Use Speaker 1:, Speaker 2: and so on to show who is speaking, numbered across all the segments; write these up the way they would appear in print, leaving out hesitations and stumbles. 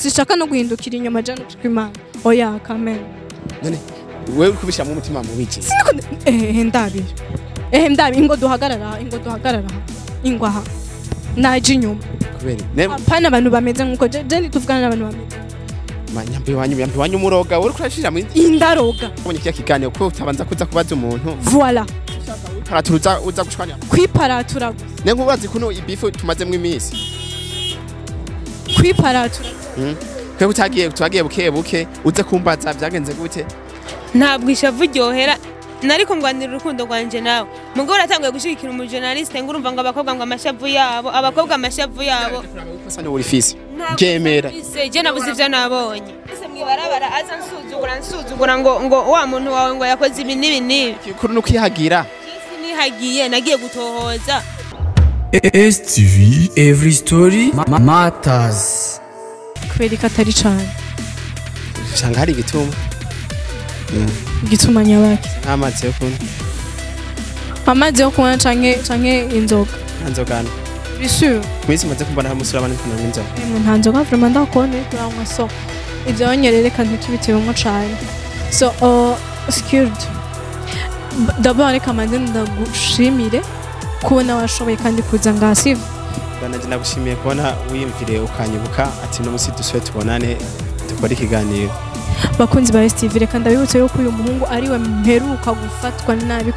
Speaker 1: Sishaka no guhindukira inyuma jana kw'Imana. Oya kamera.
Speaker 2: None wewe uri kubishyiramo umutima mubi je?
Speaker 1: Siniko ndabira. Ndabi ingo duhagarara, ingo duhagarara. Ingo aha. Naje inyuma.
Speaker 2: Kubera ne
Speaker 1: Apana abantu bameze nkuko je ntituvugana n'abantu bameze.
Speaker 2: Manyambi wanyu, yambi wanyu umuroga uri kurashira mu
Speaker 1: Indaroga.
Speaker 2: Ubonye kiya kiganiro ko utabanza kuza kubaza umuntu.
Speaker 1: Voilà.
Speaker 2: Paraturuza uza gushwanya.
Speaker 1: Kwiparatura gusa.
Speaker 2: Ne nkubazi kuno ibifu tumazemwo iminsi.
Speaker 1: Kwiparatura.
Speaker 2: Kwe utagiye twagiye buke buke uze kumbaza byagenze gute?
Speaker 3: Ntabwo ishavu ryohera, nariko ngwanira urukundo rwanje nawe. Mugabo uratanguye gushigikira umujournaliste, ngo urumva ngo abakobwa ngo amashavu yabo, abakobwa amashavu yabo.
Speaker 2: Ikosa ni urifise. Byemera.
Speaker 3: Ise je nabuze ivyo nabonye. Ese mwibarabara aza nsuzugura ngo wa muntu wawe ngo yakoze ibi n'ibi n'ibi.
Speaker 2: Kuri no kwihagira.
Speaker 3: Sinihagiye, nagiye gutohoza.
Speaker 4: STV Every Story Matters.
Speaker 1: Kubera ko atari cane.
Speaker 2: Usanga hari igituma.
Speaker 1: Igituma nyabaki.
Speaker 2: Amazi yo kunywa.
Speaker 1: Amazi yo kunywa canke inzoga.
Speaker 2: Nzoga.
Speaker 1: Bien sûr.
Speaker 2: Mwese maze kumbona hamusura abantu kunywa inzoga.
Speaker 1: Emwe nta nzoga vraiment ndakubona uriko uranywa, so ivyo nyerereka ntitubitebemwo cane. So skilled. D'abord reka manze ndagushimire kubona washoboye kandi kuza ngaha, sivyo?
Speaker 2: Banaje nagushimiye kubona wiyumvire ukanyibuka ati no musi dusubire tubonane dukore ikiganiro.
Speaker 1: Bakunzi ba STV, reka ndabibutse yuko uyu muhungu ariwe mperuka gufatwa nabi,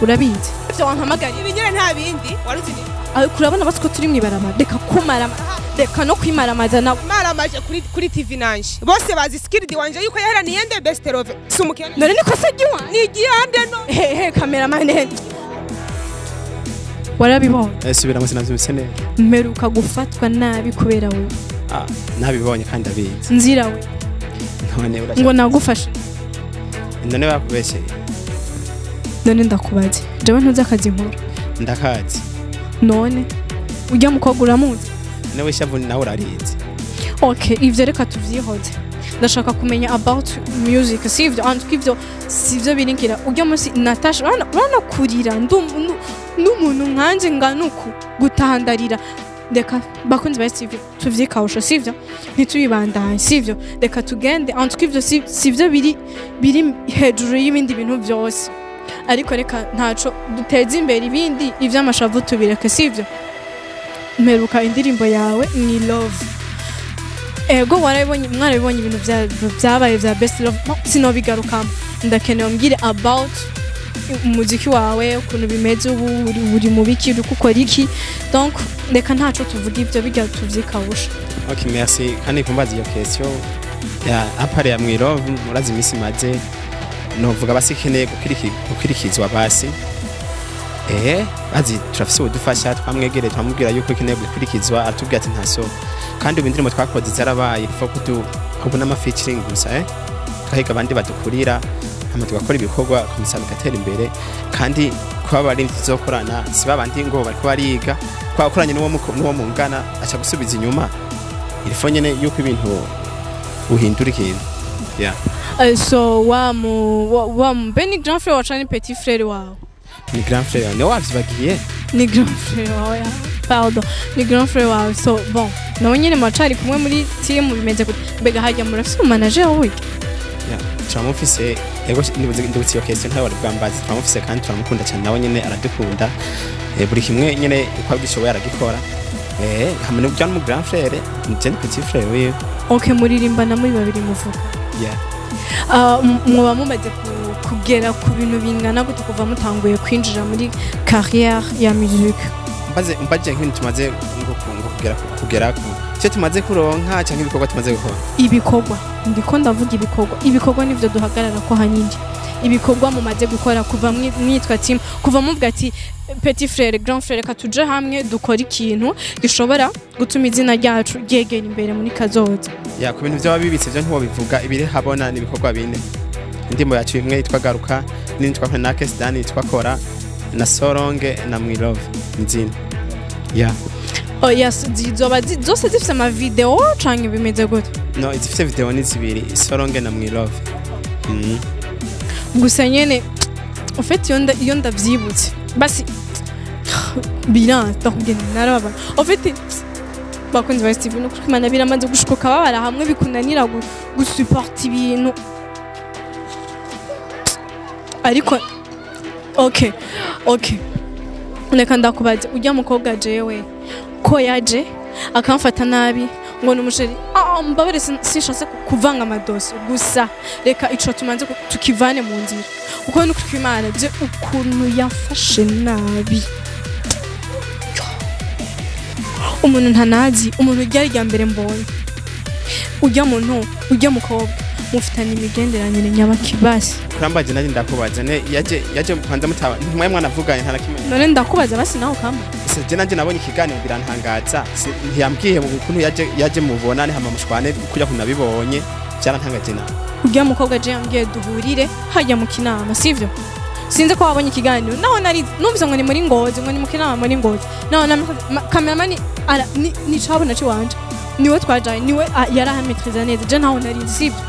Speaker 1: urabizi. Ivyo wampamagariye
Speaker 3: Ibi nyene nta bindi waruzi ni
Speaker 1: ariko urabona batwo turi mwibarabara, reka kumara, reka no kwimaramaza nawe.
Speaker 3: Maramaje kuri TV nanje. Bose bazi skilled wanje yuko yaheraniye nde Best Love. Si umukene.
Speaker 1: None niko se giwa?
Speaker 3: Ni igihande no.
Speaker 1: He cameraman, he. Warabibonye?
Speaker 2: Subiramo sinavyumvise neza.
Speaker 1: Mperuka gufatwa nabi kubera wewe.
Speaker 2: Ah, nabibonye kandi abizi.
Speaker 1: Nzira we.
Speaker 2: None urashaka.
Speaker 1: Ngo nagufashe.
Speaker 2: None bakubeshye.
Speaker 1: None ndakubaze. Jewe ntuzi akazi nkora.
Speaker 2: Ndakazi.
Speaker 1: None ujya mukobwa uramuzi?
Speaker 2: Nawe shavu nawe urarizi.
Speaker 1: Okay, ivyo reka tuvyihoze. Ndashaka kumenya about music, sivyo? Antuko ivyo sivyo birinkira. Ujya munsi Natasha urana kurira n'umuntu nkanje nganuku gutahandarira. Reka bakunzi ba STV tuvyikawusha, sivyo? Ntitubibandanye, sivyo? Reka tugende. Antuko ivyo sivyo biri hejuru y'ibindi bintu vyose. Ariko reka ntaco duteze imbere ibindi, ivy'amashavu tubireke, sivyo? Mperuka indirimbo yawe ni Love. Ego warabibonye, mwarabibonye ibintu byabaye vya Best Love. No, sinobigarukamo. Ndakeneye umbwire about umuziki wawe ukuntu bimeze ubu, uri mu biki, uri gukora iki. Donc reka ntaco tuvuga ivyo bijya tuvyikawusha.
Speaker 2: Ok, merci. Kandi kumbaza iyo question ya apare ya Mwirove, murazi imisi maze novuga basikeneye gukurikizwa basi. Bazi turafise ubudufasha, twamwegereye twamubwira yuko ikeneye gukurikizwa, aratubwira ati ntaso. Kandi ubu indirimbo twakoze zarabaye, ifo kubona ama featuring gusa, tukahiga abandi badukurira, hama tugakora ibikorwa komisa bigatera imbere. Kandi kuba bari tuzokorana si babandi ngo bariko bariga, twakoranye n'uwo mungana aca gusubiza inyuma. Ilifo nyene yuko ibintu uhindura ikintu. Yeah.
Speaker 1: So wa mu Benny grand frère wacu ni petit frère wawe?
Speaker 2: Ni grand frère, ne wavyibagiye?
Speaker 1: Ni grand frère wawe, pardon, ni grand frère wawe. So bon, nawe nyene mwacari kumwe muri team bimeze gute? Mbega harya murafise manager wowe?
Speaker 2: Yeah, turamufise. Ego ndibutse iyo question ntawe wari bwambaze. Turamufise kandi turamukunda cyane, nawe nyene aradukunda. Buri kimwe nyene uko abwishoboye aragikora. Hamwe n'ubyo mu grand frère, ni petit frère wiwe.
Speaker 1: Okay, muririmbana muri babiri muvuga.
Speaker 2: Yeah.
Speaker 1: Mwoba mumaze kugera ku bintu bingana gute kuva mutanguye kwinjira muri carrière ya musique?
Speaker 2: Mbaje nk'ibintu tumaze ngo kugera ku cyo tumaze kuronka cyangwa ibikorwa tumaze gukora.
Speaker 1: Ibikorwa, ndiko ndavuga ibikorwa. Ibikorwa nivyo duhagarara ko hanini. Ibikorwa mumaze gukora kuva mwitwa team, kuva muvuga ati petit frère, grand frère, reka tuje hamwe dukora ikintu gishobora gutuma izina ryacu ryegera imbere muri kazoza.
Speaker 2: Ya, ku bintu byaba bibitse byo ntiwobivuga, ibiri habona ni ibikorwa bine. Indirimbo yacu imwe yitwa Garuka, n'indi yitwa Nakes Dani yitwa Kora, na Soronge na Mwirove nzina. Yeah.
Speaker 1: Oh yes, zizoba zose zifise ama video canke bimeze gute?
Speaker 2: No, izifise video ni zibiri, Soronge na Mwirove.
Speaker 1: Gusa nyene en fait iyo ndavyibutse basi biranze ndakubwira narababa. En fait Bakunzi ba Steve, no kwimana biramaze gushuka babara hamwe bikunanira gusupport ibintu. Ariko okay. Okay. Reka ndakubaza, ujya mukobwa jewe ko yaje akamfata nabi ngo numusheri, mbabare, sinshatse kuvanga amadosi, gusa reka ico tumanze tukivane mu nzira, kuko nuko twimana je ukuntu yafashe nabi umuntu ntanazi, umuntu ryari rya mbere mbonye ujya muntu, ujya mukobwa mufitanye imigenderanire nyabakibasi.
Speaker 2: Kurambaje nanjye ndakubaza, ne yaje kwanza mutaba ntimwe mwanavuganye nta na kimwe.
Speaker 1: None ndakubaza basi nawe kama
Speaker 2: Se je nanje nabonye ikiganiro birantangaza. Ntiyambwiye mu kuntu yaje mubonane hama mushwane kujya kunabibonye byarantangaje na.
Speaker 1: Ujya mukobwa je yambwiye duhurire hajya mu kinama, sivyo? Sinzi ko wabonye ikiganiro, naho nari numvise ngo ni muri Ngozi, ngo ni mu kinama muri Ngozi, naho na cameraman ara ni cabona ciwanje niwe twajaye, niwe yarahametriza neza, je naho nari, sivyo?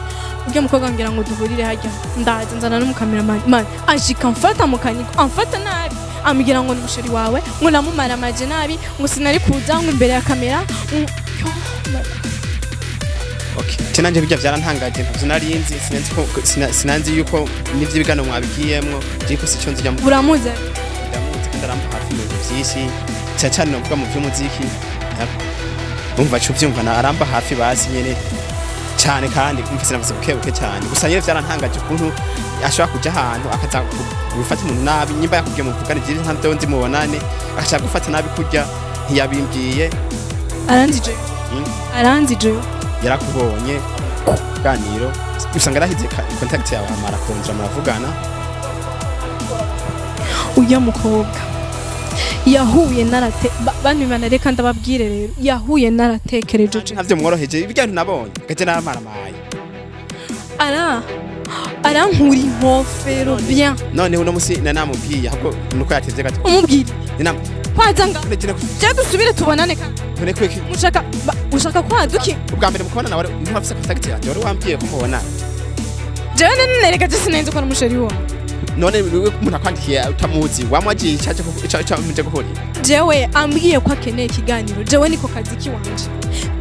Speaker 1: Ujya mukobwa ngira ngo duhurire hajya, ndaza nzana n'umucameraman, man ashika mfata mu kaniko, amfata nabi, ambwira ngo ni umusheri wawe, ngo namumara amaje nabi, ngo sinari kuza ngo imbere ya kamera. Yo,
Speaker 2: Okay. Je nanje bijya byarantangaje, ntavyo narinzi, sinanzi ko sinanzi yuko nivyo bigano mwabigiyemwo, je ko sico nzijya mu
Speaker 1: uramuzi?
Speaker 2: Ndamuzi kandi arampa hafi mu bintu vyinshi, cyane cyane novuga mu vy'umuziki. Umva cyo vyumva na aramba hafi basi nyene cyane, kandi umva sinavuze buke buke cyane, gusa nyene byarantangaje ukuntu ashobora kuja ahantu akaza gufata umuntu nabi, nyimba yakubwiye muvugane je ntabyo nzi mubonane, akashaka gufata nabi kurya ntiyabimbwiye.
Speaker 1: Aranzi je. Aranzi je.
Speaker 2: Yarakubonye ganiro usanga yarahize contact yawe amara konja muravugana.
Speaker 1: Ujya mukobwa yahuye narate bantu imana, reka ndababwire rero, yahuye naratekereje je.
Speaker 2: Ntavyo mworoheje ibyo nabonye gaje naramaramaye.
Speaker 1: Ara arankura inkofero bien.
Speaker 2: None uno musi nanamubwiye ahubwo nuko yatevye gato.
Speaker 1: Umubwire
Speaker 2: Ninam
Speaker 1: kwaza nga
Speaker 2: none
Speaker 1: je dusubire tubonane ka
Speaker 2: none kweki
Speaker 1: mushaka ushaka kwaduki
Speaker 2: ubwa mbere mukubona nawe ntiwafise contact yanjye, wari wambwiye ko mubona.
Speaker 1: Jewe nene reka je sinenze ko n'umusheri wawe.
Speaker 2: None umuntu akwandikiye utamuzi wamwagiye icaje ica muje guhurira.
Speaker 1: Jewe ambwiye ko akeneye ikiganiro, jewe niko kazi kiwanje,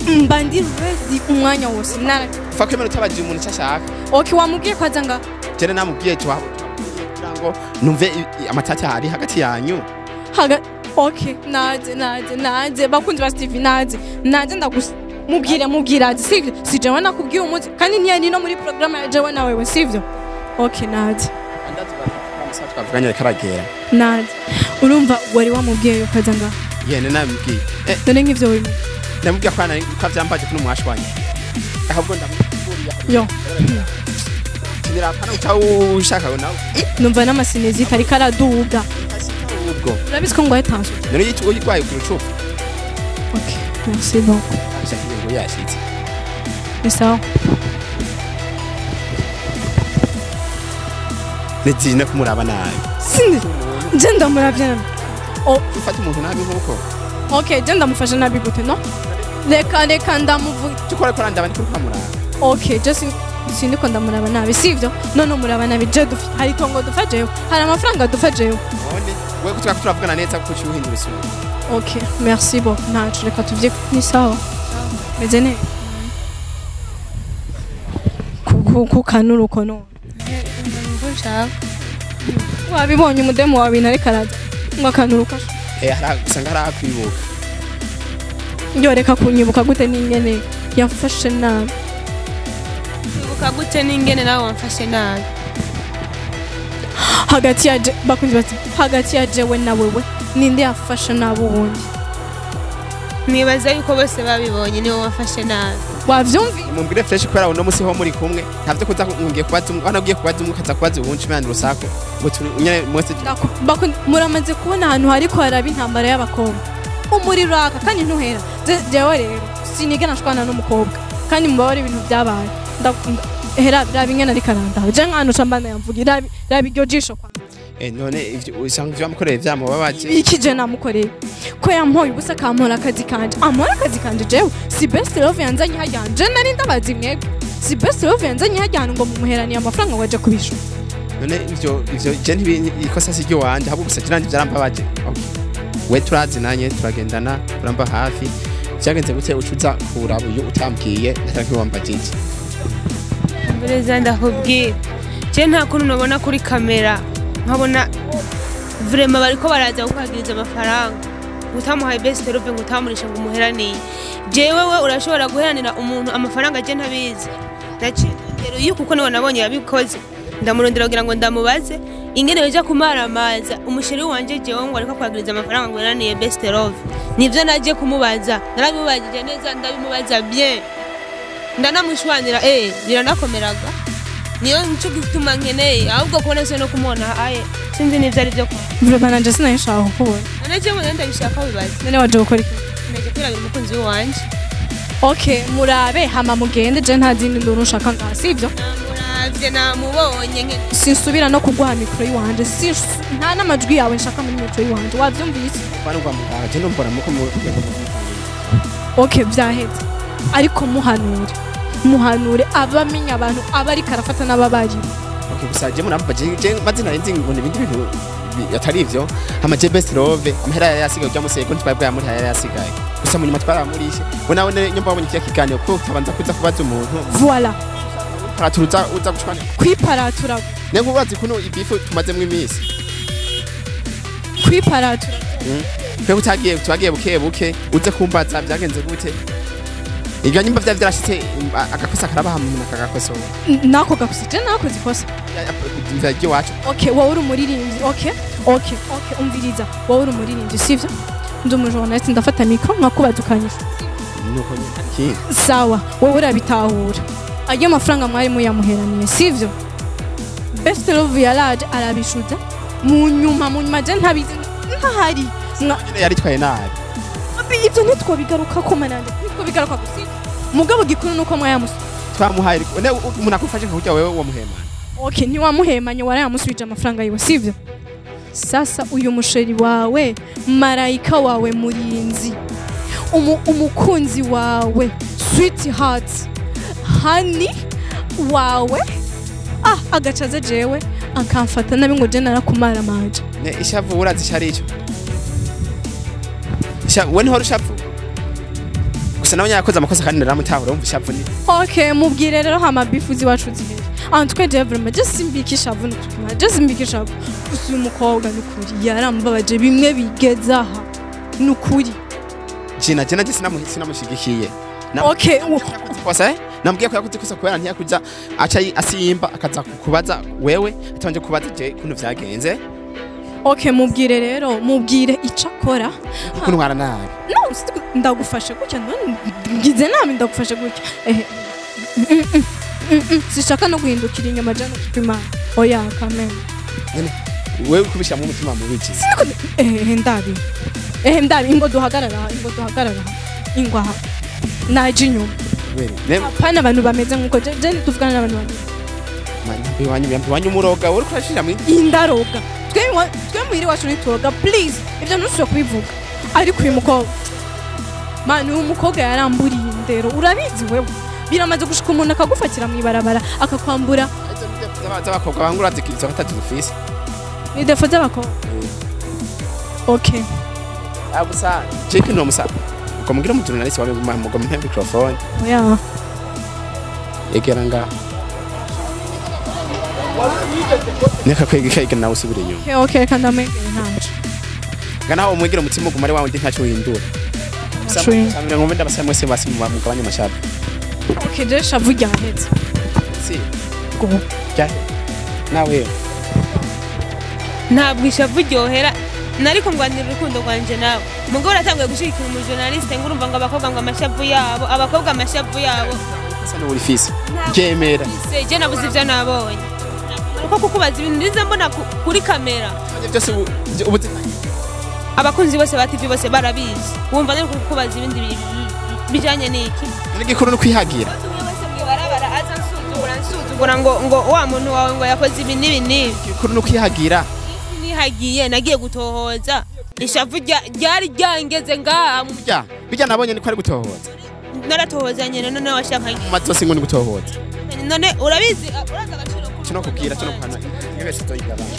Speaker 1: mba ndi ready umwanya wose nara
Speaker 2: Fa kwemera utabagiye umuntu icyo ashaka.
Speaker 1: Okay, wamubwiye ko aza nga
Speaker 2: Jene namubwiye tuwa kugira ngo numve amatati ari hagati yanyu.
Speaker 1: Haga okay, naze naze naze bakunzi ba Steve, naze naze ndagusa mubwire mubwire azi, sivyo? Si jewe nakubwiye umunsi kandi ntiyari no muri programme ya jewe nawewe, sivyo? Okay, naze.
Speaker 2: Amasaha twavuganye ariko aragera.
Speaker 1: Naze. Urumva wari wamubwiye yuko aza nga
Speaker 2: Yene namubwiye.
Speaker 1: None nk'ivyo wimwe
Speaker 2: Namubwiye ko nari ko vyambaje kuno mwashwanye. Ahubwo ndamubwiriye.
Speaker 1: Yo.
Speaker 2: Kinira pana uca ushaka nawe.
Speaker 1: Numva n'amasinezite ariko araduga.
Speaker 2: Ubwo.
Speaker 1: Urabizi ko ngwaye tension.
Speaker 2: None yitu uyigwaye ucupa.
Speaker 1: Okay, merci beaucoup.
Speaker 2: Ashaka ngo yashitse.
Speaker 1: Ni sawa.
Speaker 2: Nezine kumuraba nabi.
Speaker 1: Sindi. Je ndamuravye nabi. Oh,
Speaker 2: Ufata umuntu nabi nkuko.
Speaker 1: okay, je ndamufashe nabi gute no? Reka reka ndamuvuga.
Speaker 2: Tukora ko randaba ndi kumuraba.
Speaker 1: Okay, je sindiko ndamuraba nabi, sivyo? None umuraba nabi je dufi hari itongo dufa jewe, hari amafaranga dufa jewe.
Speaker 2: None wewe ko turavugana neza kuko ucuhindura isura.
Speaker 1: Okay, merci beaucoup. Ntacu reka tuvye ni sawa. Meze neza. Kukanura uko no.
Speaker 3: Ngo nshaka.
Speaker 1: Wabibonye umudemu wawe bintu ariko araza ngo akanura uko.
Speaker 2: Usanga harakwibuka.
Speaker 1: Yoreka kunyibuka gute n'ingene yamfashe nabi.
Speaker 3: Kwibuka gute n'ingene nawe wamfashe nabi.
Speaker 1: Hagati ya bakunzi bati hagati ya jewe na wewe ninde yafashe nabi uwundi?
Speaker 3: Nibaza yuko bose babibonye niwe wamfashe nabi.
Speaker 1: Wavyumvi?
Speaker 2: Mumbwire fresh kubera uno musi ho muri kumwe ntavyo kuza ngiye kubaza umwe hano ugiye kubaza umwe ukaza kubaza uwundi imana urusako ngo turi nyene mwese.
Speaker 1: Muramaze kubona ahantu hariko haraba intambara y'abakobwa, umuriro uraka kandi ntuhera. Jewe rero sinigera nshwana n'umukobwa kandi mubabare ibintu byabaye ndakunda hera raba ingene ariko arandaba je nk'ahantu ca mbana yamvuga raba iryo jisho kwa.
Speaker 2: None ivyo usanga ivyo wamukoreye vyamubabaje.
Speaker 1: Iki je namukoreye ko yampoye ubusa akampora akazi kanje, ampora akazi kanje jewe si best love yanzanye hajya je nari ndabazi mwebwe si best love yanzanye hajya ngo mumuheraniye amafaranga ngo aje kubishura.
Speaker 2: None ivyo je ntibi ikosa si ryo wanje ahubwo gusa je nanje vyarambabaje. Okay. We turazinanye turagendana turamba hafi Vyagenze gute ucuza kuraba uyu utambwiye ntarakubambagije?
Speaker 3: Mbere ndakubwira je nta kuntu nabona kuri kamera nkabona vraiment bariko baraza kukwagiriza amafaranga utamuhaye best love ngo utamurisha ngo umuheraniye. Jewe we urashobora guheranira umuntu amafaranga je ntabizi. Nacindero yuko kuko niwe nabonye yabikoze ndamurondera kugira ngo ndamubaze ingene yoja kumaramaza umusheri wanje jewe ngo ariko kwagiriza amafaranga ngo heraniye best love. Nivyo naje kumubaza narabimubajije neza ndabimubaza bien ndanamushwanira biranakomeraga niyo nico gituma nkeneye ahubwo kubona se no kumubona aye sinzi n'ivyo ari byo.
Speaker 1: Vraiment nanje sinayishaka kukubona.
Speaker 3: None jewe ndabishaka bibaze.
Speaker 1: None waje gukora iki?
Speaker 3: Naje kwirabira umukunzi wanje.
Speaker 1: Okay, murabe hama mugende je nta zindi nduru nshaka ngaha sivyo?
Speaker 3: Namuravye namubonye nke
Speaker 1: Sinsubira no kuguha mikro yiwanje nta n'amajwi yawe nshaka muri mikro yiwanje wavyumvise?
Speaker 2: Barumva muganga je ndombora muko mu.
Speaker 1: Okay, vyaheze. Ariko muhanure abamenya abantu abari karafata n'ababari.
Speaker 2: Okay, gusa je murambaje je mazina nzi ngo nibindi bintu atari ivyo. Hama je best love amahera yasigaye ujya museye ko ntibabwa yamuri yasigaye. Gusa munyuma twaramurishe. We nawe nyumva wabonye kiya kiganiro ko utabanza kuza kubaza umuntu.
Speaker 1: Voilà.
Speaker 2: Paraturuza uza gushwana.
Speaker 1: Kwiparatura.
Speaker 2: Ne nkubazi kuno ibifu tumazemwe iminsi.
Speaker 1: Kwiparatura.
Speaker 2: Pe utagiye twagiye buke buke uze kumbaza byagenze gute. Ibyo nyimba vya vyarashitse agakosa karabaha umuntu akagakosora.
Speaker 1: Nako gakosa je nakoze ikosa.
Speaker 2: Mvye wacu.
Speaker 1: Okay, wowe uri umuririmbyi. Okay. Okay, okay, umviriza. Wowe uri umuririmbyi sivyo? Ndi umujournaliste ndafata micro nkakubaza ukanyisha.
Speaker 2: Nuko nyine.
Speaker 1: Sawa, wowe urabitahura. Ayo mafaranga mwari muyamuheraniye sivyo? Best love yaraje arabishuza. Mu nyuma je ntabizi ntahari.
Speaker 2: Yari twaye nabi.
Speaker 1: Ibyo ntitwobigaruka ko mananje. Ntitwobigaruka gusa. Mugabo gikuru nuko mwayamusubiza.
Speaker 2: Twamuhaye umuntu akufashe nka wewe wamuhemana.
Speaker 1: Okay, ntiwamuhemanye warayamusubije amafaranga yiwe sivyo? Sasa uyu musheri wawe marayika wawe murinzi umukunzi wawe sweetheart honey wawe agacaza jewe akamfata nabi ngo je narakumara manje.
Speaker 2: Ne ishavu urazi cari ico. We ntihora ushavu. Gusa nawe yakoze amakosa kandi naramutahura umva ishavu ni.
Speaker 1: Okay, mubwire rero hama bifuzi wacu zihere. En tout cas je vraiment je simbikisha shavu n'ukuri. Je simbikisha shavu. Gusa uyu mukobwa n'ukuri yarambabaje bimwe bigeza aha. N'ukuri.
Speaker 2: Jina je sinamushigikiye.
Speaker 1: Okay,
Speaker 2: kosa namubwiye ko yakoze ikosa kubera ntiyakuja aca asimba akaza kukubaza wewe atabanje kubaza je kuntu vyagenze.
Speaker 1: Okay, mubwire rero mubwire ico akora.
Speaker 2: Kuntwara nabi.
Speaker 1: No, ndagufashe gutya none ngize nabi ndagufashe gutya. Sishaka no guhindukira inyuma je no kupima. Oya kamena.
Speaker 2: Nene wewe kubisha mu mutima mubici.
Speaker 1: Ndabi. Ndabi ingo duhagarara ingwa ha. Naje inyuma. Apana abantu bameze nkuko je tuvugana n'abantu bameze.
Speaker 2: Mani wanyu muroga uri kurashira mu
Speaker 1: indaroga. Twe muhiri wacu nituroga please ivyo ntusubire kubivuga. Ariko uyu mukobwa mani uyu mukobwa yaramburiye indero urabizi wewe. Biramaze gushika umuntu akagufatira mu ibarabara akakwambura.
Speaker 2: Z'abakobwa bangura zikiriza batatu dufise.
Speaker 1: Ni defo z'abakobwa. Okay.
Speaker 2: Agusa je kino musa. Uko mugira mu journalist wawe mugo mpe microphone.
Speaker 1: Oya.
Speaker 2: Egera nga. Neka kwegeka nawe usubire inyuma.
Speaker 1: Okay, kandi amegere ntaje.
Speaker 2: Ngana umwegere umutima gumare wawe ndi ntaco uhindura. Samira ngombe ndabasaba mwese basi mugabanye amashavu.
Speaker 1: Okay, je shavu ryaheze.
Speaker 2: Si.
Speaker 1: Go.
Speaker 2: Ryahe. Nawe.
Speaker 3: Ntabwo ishavu ryohera nariko ngwanira urukundo rwanje nawe. Mugabo uratanguye gushigikira umujournaliste ngo urumva ngo abakobwa ngo amashavu yabo, abakobwa amashavu yabo.
Speaker 2: Asa n'uri fisi. Jemera.
Speaker 3: Je nabuze ivyo nabonye. Uko kukubaza ibintu nize mbona kuri kamera.
Speaker 2: Byose ubuze
Speaker 3: abakunzi bose ba TV bose barabizi. Wumva nari kukubaza ibindi bijanye n'iki?
Speaker 2: N'igikuru no kwihagira.
Speaker 3: Bose mwibarabara aza nsuzugura ngo wa muntu wawe ngo yakoze ibi n'ibi n'ibi.
Speaker 2: Igikuru no kwihagira.
Speaker 3: Nihagiye nagiye gutohoza. Ishavu ryari ryangeze ngaha.
Speaker 2: Bijya nabonye niko ari gutohoza.
Speaker 3: Naratohozanye none washaka
Speaker 2: mu mazosi ngo ni gutohoza.
Speaker 3: None urabizi uraza agaciro
Speaker 2: kino kubwira kino kuhana. Ngebe sitoyigabana.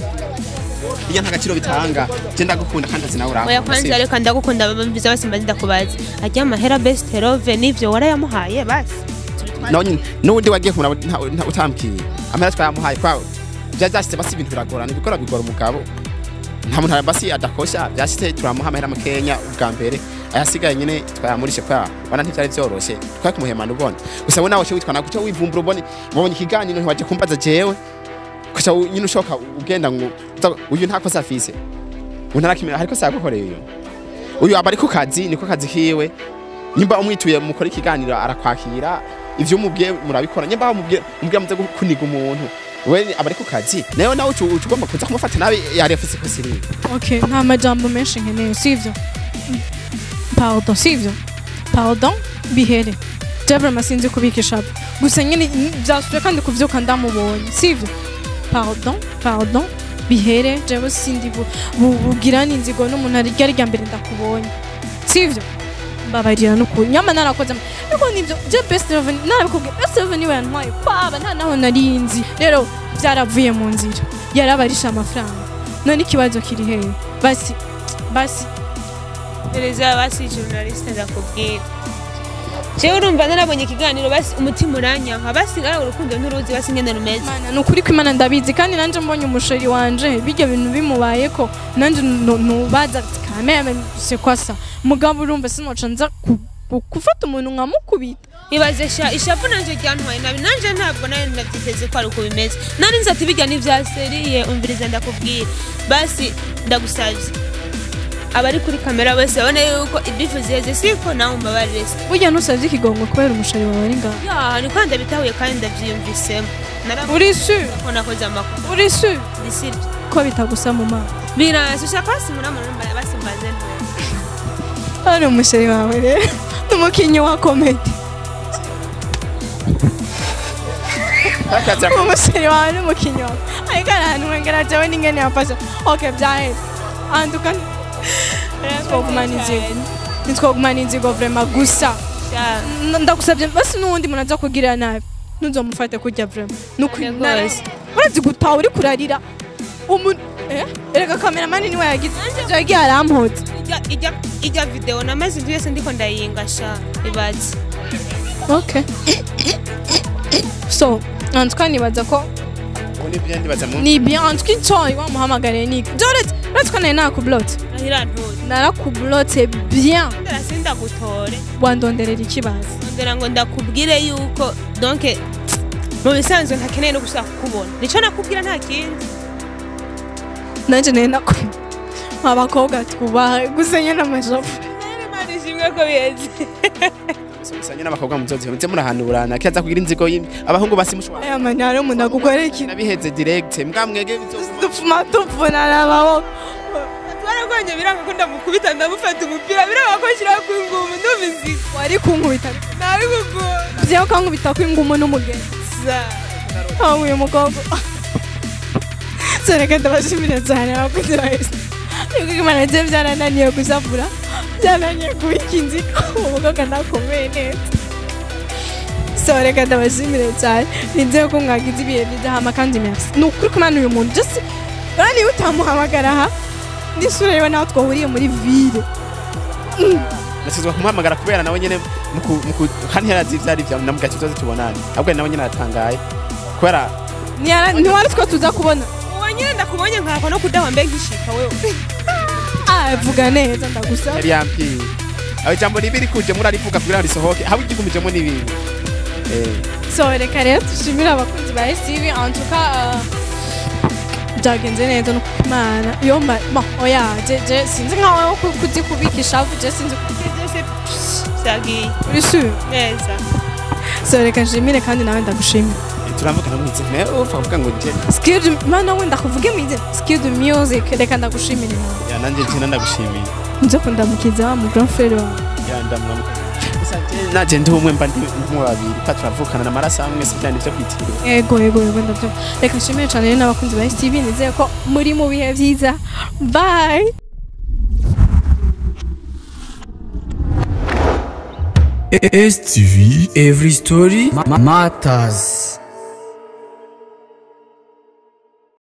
Speaker 2: Iyo nta gaciro bitanga. Je ndagukunda kandi azi nawe urankunda.
Speaker 3: Oya kwanza reka ndagukunda bamviza basimba ndakubaza. Ajya amahera Best Love nivyo warayamuhaye basi.
Speaker 2: None nundi wagiye kumura utambwiye. Amahera twayamuhaye kwa byashitse basi ibintu biragorana ibikora bigora umugabo. Nta muntu basi adakosha byashitse turamuha amahera mu Kenya ubwa mbere. Ayasigaye nyine twayamurishe kwa bana ntivyari vyoroshe twari kumuhemana ubona gusa we nawe witwa naguca wivumbura ubone wabonye ikiganiro ntiwaje kumbaza jewe kuca nyine ushoka ugenda ngo uyu nta kosa afise untarakimera hariko sagukoreye uyu aba ari ku kazi niko kazi kiwe nimba umwituye mukora ikiganiro arakwakira ivyo umubwiye murabikora nimba umubwiye muze kuniga umuntu we aba ari ku kazi nayo nawe ugomba kuza kumufata nabi yari afise kosa iri.
Speaker 1: Okay, nta majambo menshi nkeneye sivyo? Pardon, sivyo? Pardon, bihere. Jabra masinzi kubikisha. Gusa nyine byasuye kandi kuvyuka ndamubonye, sivyo? Pardon, pardon, bihere. Jewe sindi bugirana inzigo n'umuntu ari ryari mbere ndakubonye. Sivyo? Mbabarira no kunyama narakoze. Ariko nivyo je Best Love narabikubwiye Best Love niwe yantwaye. Kwaba nta naho narinzi. Rero byaravuye mu nzira. Yarabarisha amafaranga. None ikibazo kiri hehe? Basi basi
Speaker 3: Tereza basi journaliste ndakubwira. Jewe urumva narabonye ikiganiro basi umutima uranyanka basi ngara urukundo nturuzi basi ngene rumeze.
Speaker 1: Mana nukuri ko Imana ndabizi kandi nanje mbonye umusheri wanje bijya bintu bimubaye ko nanje nubaza kameme c'est quoi ça? Mugabo urumva sinoca nza gufata umuntu nkamukubita.
Speaker 3: Ibaze sha ishavu nanje ryantwaye nabi nanje ntabwo nayo nabyiteze ko ari uko bimeze. Nari nzi ati bijya n'ivya seriye umviriza ndakubwira. Basi ndagusavye. Abari kuri kamera bose babone yuko ibifu ziheze siko nawe umbabarire.
Speaker 1: Burya ntusavye ikigongo kubera umushari wawe ari ngaho.
Speaker 3: Ya niko ndabitahuye kandi ndavyiyumvisemo.
Speaker 1: Uri sûr
Speaker 3: ko nakoze amakuru.
Speaker 1: Uri sûr?
Speaker 3: Ndi sûr.
Speaker 1: Ko bitagusa mu maso.
Speaker 3: Birasa ushaka basi muramura basi mbaze nto.
Speaker 1: Ari umushari wawe rero. Numukinyi wa comedy. Umushari wawe numukinyi wa. Ariko ahantu ngera jewe n'ingene yafasha. Okay byaheze. Anduka nitwogumana inzigo vraiment gusa ndagusabye basi n'uwundi muntu aza kugira nabi ntuzomufate kurya vraiment urazi gutaha uri kurarira umuntu erega cameraman niwe yagize yagiye arampotse
Speaker 3: ijya video namaze inzu yose ndiko ndayinga sha ibaze.
Speaker 1: Okay so en tout cas nibaza ko ni bien en tout cas cyo wamuhamagariye ni Dorette uretse nakublotse narakublotse bien
Speaker 3: ndasinda gutore
Speaker 1: wandonderera ikibazo
Speaker 3: ndera ngo ndakubwire yuko donc mu bisanzwe ntakeneye no gushaka kukubona nico nakubwira nta kindi
Speaker 1: nanje nene nako abakobwa twubaha gusa nyene amajapo
Speaker 3: Imana ishimwe ko biheze
Speaker 2: gusa nyene abakobwa muzozi muze murahanurana kiaza kugira inzigo abahungu basimushwa
Speaker 1: aya manyaro umuntu agukora iki
Speaker 2: nabiheze direct mbwa mwege
Speaker 1: dupfuma tupfunana amaboko
Speaker 3: twaragwanye biranga ko ndamukubita ndamufata umupira biranga ko nshira ku ngumu ndumva
Speaker 1: wari kunkubita
Speaker 3: nari kugora
Speaker 1: byo kankubita ku ngumu n'umugenzi aho uyu mukobwa sereka ndabashimira cyane abakozi ba Yesu yuko Imana je byarananiye gusavura byarananiye kubika inzigo umukobwa ndakomeye neza so reka ndabashimire cyane nizeye ko mwagize ibihe byiza hama kandi merci ni ukuri ko Imana uyu muntu just urani utamuhamagara aha n'isura yiwe naho twahuriye muri ville
Speaker 2: nasizwa kumuhamagara kubera nawe nyene kandi yarazi ivyari vya namugati tuzoze tubonane ahubwo nawe nyene aratangaye kubera
Speaker 1: ntiwari two tuza kubona
Speaker 3: uwo nyene ndakubonye nkakwa no kudaha mbe nkishika wewe
Speaker 1: vuga neza ndagusaba
Speaker 2: yari yambwiye aho ijambo ribi rikuje murarivuga kugira ngo risohoke haba igigumijemo n'ibintu
Speaker 1: so reka rero dushimire abakunzi ba STV en tout cas byagenze neza no kumana yo ma oya je sinzi nkawe kuzi kubikisha je sinzi
Speaker 3: byose byagiye
Speaker 1: uri sûr
Speaker 3: neza
Speaker 1: so reka nshimire kandi nawe ndagushimira
Speaker 2: turamvuga no mwizina upfa kuvuga ngo nje
Speaker 1: skill mana we ndakuvuge mwizina skill music reka ndagushimire
Speaker 2: ya nanje nje ndagushimiye
Speaker 1: nzo kundamukiza mu grand frère wawe
Speaker 2: ya ndamwamuka naje ndi umwe mba ndi mu babiri pa turavukana n'amaraso amwe si byandi byo kwitiriwe
Speaker 1: yego yego yego ndavyo reka nshimire cyane n'abakunzi ba STV nizeye ko muri mu bihe byiza bye.
Speaker 4: STV Every Story Matters.